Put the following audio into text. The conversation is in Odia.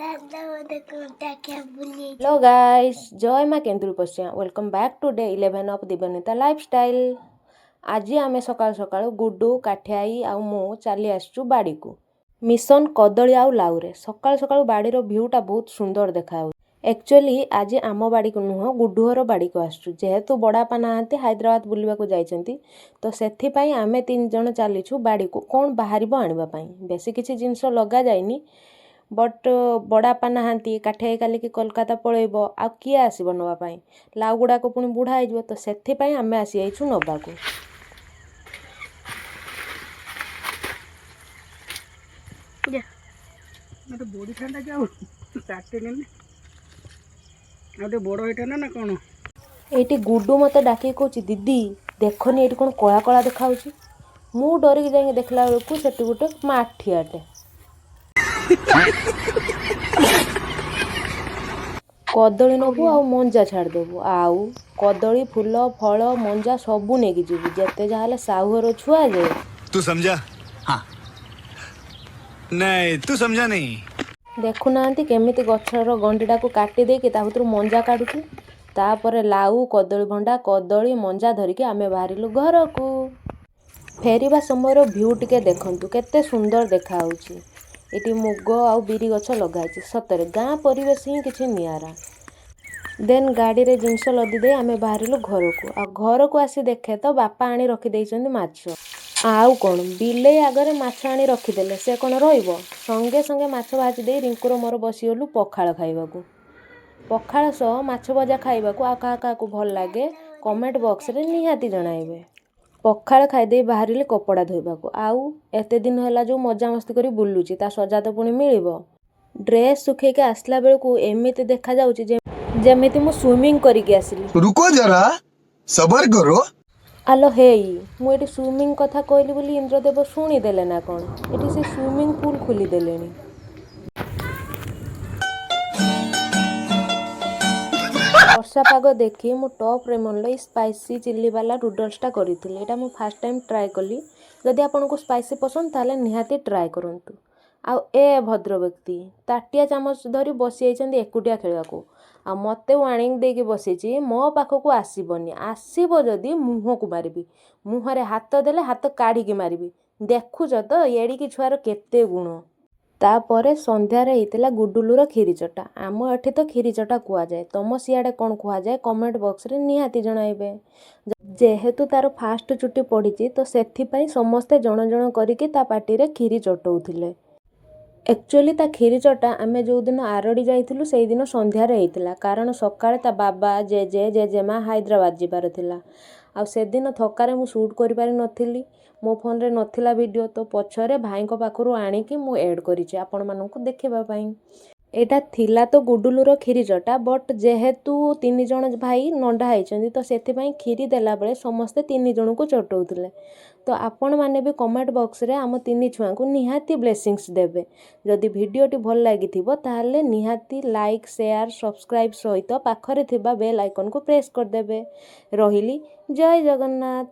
ହ୍ୟାଲୋ ଗାଇସ୍, ଜୟ ମା କେନ୍ଦୁଲ ପଶିଆ। Welcome back to day 11 of Dibyanita lifestyle. ଆଜି ଆମେ ସକାଳୁ ସକାଳୁ ଗୁଡୁ, କାଠିଆଇ ଆଉ ମୁଁ ଚାଲି ଆସିଛୁ ବାଡ଼ିକୁ, ମିଶନ କଦଳୀ ଆଉ ଲାଉରେ। ସକାଳୁ ସକାଳୁ ବାଡ଼ିର ଭ୍ୟୁଟା ବହୁତ ସୁନ୍ଦର ଦେଖାଯାଉଛି। ଆକ୍ଚୁଆଲି ଆଜି ଆମ ବାଡ଼ିକୁ ନୁହଁ, ଗୁଡୁ ଘର ବାଡ଼ିକୁ ଆସିଛୁ। ଯେହେତୁ ବଡ଼ାପା ନାହାନ୍ତି, ହାଇଦ୍ରାବାଦ ବୁଲିବାକୁ ଯାଇଛନ୍ତି, ତ ସେଥିପାଇଁ ଆମେ ତିନି ଜଣ ଚାଲିଛୁ ବାଡ଼ିକୁ କ'ଣ ବାହାରିବ ଆଣିବା ପାଇଁ। ବେଶୀ କିଛି ଜିନିଷ ଲଗାଯାଇନି, ବଟ୍ ବଡ଼ାପା ନାହାନ୍ତି, କାଠିଆଇ କାଲିକି କୋଲକାତା ପଳେଇବ, ଆଉ କିଏ ଆସିବ ନେବା ପାଇଁ? ଲାଉ ଗୁଡ଼ାକ ପୁଣି ବୁଢ଼ା ହେଇଯିବ। ତ ସେଥିପାଇଁ ଆମେ ଆସିଯାଇଛୁ ନେବାକୁ। ମୋତେ ବଢ଼ିଥାନ୍ତା କି ଆଉ କାଟିନି, ଆଉ ଟିକେ ବଡ଼ ହେଇଥାନ୍ତା ନା କ'ଣ? ଏଇଠି ଗୁଡୁ ମୋତେ ଡାକିକି କହୁଛି, "ଦିଦି, ଦେଖନି, ଏଇଠି କ'ଣ କଳା କଳା ଦେଖାହେଉଛି।" ମୁଁ ଡରିକି ଯାଇକି ଦେଖିଲା ବେଳକୁ ସେଠି ଗୋଟେ ମାଠିଆଟେ। କଦଳୀ ନେବୁ ଆଉ ମଞ୍ଜା ଛାଡ଼ିଦେବୁ? ଆଉ କଦଳୀ, ଫୁଲ, ଫଳ, ମଞ୍ଜା ସବୁ ନେଇକି ଯିବୁ। ଯେତେ ଯାହା ହେଲେ ସାହୁଘର ଛୁଆ ଯେ। तू समझा? हाँ, नहीं, तू समझा नहीं। ଦେଖୁନାହାନ୍ତି, କେମିତି ଗଛର ଗଣ୍ଡିଟାକୁ କାଟି ଦେଇକି ତା ଭିତରୁ ମଞ୍ଜା କାଢ଼ୁଛୁ। ତାପରେ ଲାଉ, କଦଳୀ ଭଣ୍ଡା, କଦଳୀ ମଞ୍ଜା ଧରିକି ଆମେ ବାହାରିଲୁ ଘରକୁ। ଫେରିବା ସମୟର ଭ୍ୟୁ ଟିକେ ଦେଖନ୍ତୁ, କେତେ ସୁନ୍ଦର ଦେଖାହେଉଛି। ଏଠି ମୁଗ ଆଉ ବିରି ଗଛ ଲଗାହେଇଛି। ସତରେ ଗାଁ ପରିବେଶ ହିଁ କିଛି ନିଆରା। ଦେନ୍ ଗାଡ଼ିରେ ଜିନିଷ ଲଦି ଦେଇ ଆମେ ବାହାରିଲୁ ଘରକୁ। ଆଉ ଘରକୁ ଆସି ଦେଖେ ତ ବାପା ଆଣି ରଖିଦେଇଛନ୍ତି ମାଛ। ଆଉ କ'ଣ, ବିଲେଇ ଆଗରେ ମାଛ ଆଣି ରଖିଦେଲେ ସେ କ'ଣ ରହିବ? ସଙ୍ଗେ ସଙ୍ଗେ ମାଛ ଭାଜି ଦେଇ ରିଙ୍କୁର ମୋର ବସିଗଲୁ ପଖାଳ ଖାଇବାକୁ। ପଖାଳ ସହ ମାଛ ଭଜା ଖାଇବାକୁ ଆଉ କାହା କାହାକୁ ଭଲ ଲାଗେ, କମେଣ୍ଟ ବକ୍ସରେ ନିହାତି ଜଣାଇବେ। ପଖାଳ ଖାଇଦେଇ ବାହାରିଲି କପଡ଼ା ଧୋଇବାକୁ। ଆଉ ଏତେ ଦିନ ହେଲା ଯେଉଁ ମଜାମସ୍ତି କରି ବୁଲୁଛି, ତା ସଜା ତ ପୁଣି ମିଳିବ। ଡ୍ରେସ୍ ଶୁଖେଇକି ଆସିଲା ବେଳକୁ ଏମିତି ଦେଖାଯାଉଛି ଯେ ଯେମିତି ମୁଁ ସୁଇମିଂ କରିକି ଆସିଲି। रुको जरा, सबर करो। ଆଲୋ ହେଇ, ମୁଁ ଏଠି ସୁଇମିଂ କଥା କହିଲି ବୋଲି ଇନ୍ଦ୍ରଦେବ ଶୁଣିଦେଲେ ନା କ'ଣ? ଏଠି ସେ ସୁଇମିଂ ପୁଲ୍ ଖୋଲିଦେଲେଣି। ବର୍ଷା ପାଗ ଦେଖି ମୁଁ ଟପ୍ ରେମନ୍ର ଏଇ ସ୍ପାଇସି ଚିଲି ବାଲା ନୁଡ଼ଲ୍ସଟା କରିଥିଲି। ଏଇଟା ମୁଁ ଫାର୍ଷ୍ଟ ଟାଇମ୍ ଟ୍ରାଏ କଲି। ଯଦି ଆପଣଙ୍କୁ ସ୍ପାଇସି ପସନ୍ଦ, ତାହେଲେ ନିହାତି ଟ୍ରାଏ କରନ୍ତୁ। ଆଉ ଏ ଭଦ୍ର ବ୍ୟକ୍ତି ତାଟିଆ ଚାମଚ ଧରି ବସିଯାଇଛନ୍ତି ଏକୁଟିଆ ଖେଳିବାକୁ। ଆଉ ମୋତେ ୱାର୍ଣ୍ଣିଂ ଦେଇକି ବସିଛି, ମୋ ପାଖକୁ ଆସିବନି, ଆସିବ ଯଦି ମୁହଁକୁ ମାରିବି, ମୁହଁରେ ହାତ ଦେଲେ ହାତ କାଢ଼ିକି ମାରିବି। ଦେଖୁଛ ତ, ଏଡ଼ିକି ଛୁଆର କେତେ ଗୁଣ। ତାପରେ ସନ୍ଧ୍ୟାରେ ହେଇଥିଲା ଗୁଡୁଲୁର କ୍ଷୀରି ଚଟା। ଆମ ଏଠି ତ କ୍ଷୀରି ଚଟା କୁହାଯାଏ, ତମ ସିଆଡ଼େ କ'ଣ କୁହାଯାଏ, କମେଣ୍ଟ ବକ୍ସରେ ନିହାତି ଜଣାଇବେ। ଯେହେତୁ ତାର ଫାଷ୍ଟ ଚୁଟି ପଡ଼ିଛି, ତ ସେଥିପାଇଁ ସମସ୍ତେ ଜଣ ଜଣ କରିକି ତା ପାଟିରେ କ୍ଷୀରି ଚଟଉଥିଲେ। ଆକ୍ଚୁଆଲି ତା କ୍ଷୀରି ଚଟା ଆମେ ଯେଉଁଦିନ ଆରଡ଼ି ଯାଇଥିଲୁ, ସେଇଦିନ ସନ୍ଧ୍ୟାରେ ହେଇଥିଲା, କାରଣ ସକାଳେ ତା ବାବା, ଜେଜେ, ଜେଜେମା ହାଇଦ୍ରାବାଦ ଯିବାର ଥିଲା। ଆଉ ସେଦିନ ଥକାରେ ମୁଁ ସୁଟ୍ କରିପାରିନଥିଲି, ମୋ ଫୋନ୍ରେ ନଥିଲା ଭିଡ଼ିଓ। ତ ପଛରେ ଭାଇଙ୍କ ପାଖରୁ ଆଣିକି ମୁଁ ଏଡ଼୍ କରିଛି ଆପଣମାନଙ୍କୁ ଦେଖିବା ପାଇଁ। ଏଇଟା ଥିଲା ତ ଗୁଡୁଲୁର କ୍ଷୀରି ଚଟା, ବଟ୍ ଯେହେତୁ ତିନି ଜଣ ଭାଇ ନଣ୍ଡା ହେଇଛନ୍ତି, ତ ସେଥିପାଇଁ କ୍ଷୀରି ଦେଲାବେଳେ ସମସ୍ତେ ତିନି ଜଣଙ୍କୁ ଚଟଉଥିଲେ। ତ ଆପଣମାନେ ବି କମେଣ୍ଟ ବକ୍ସରେ ଆମ ତିନି ଛୁଆଙ୍କୁ ନିହାତି ବ୍ଲେସିଂସ୍ ଦେବେ। ଯଦି ଭିଡ଼ିଓଟି ଭଲ ଲାଗିଥିବ, ତାହେଲେ ନିହାତି ଲାଇକ୍, ସେୟାର, ସବସ୍କ୍ରାଇବ୍ ସହିତ ପାଖରେ ଥିବା ବେଲ୍ ଆଇକନ୍କୁ ପ୍ରେସ୍ କରିଦେବେ। ରହିଲି, ଜୟ ଜଗନ୍ନାଥ।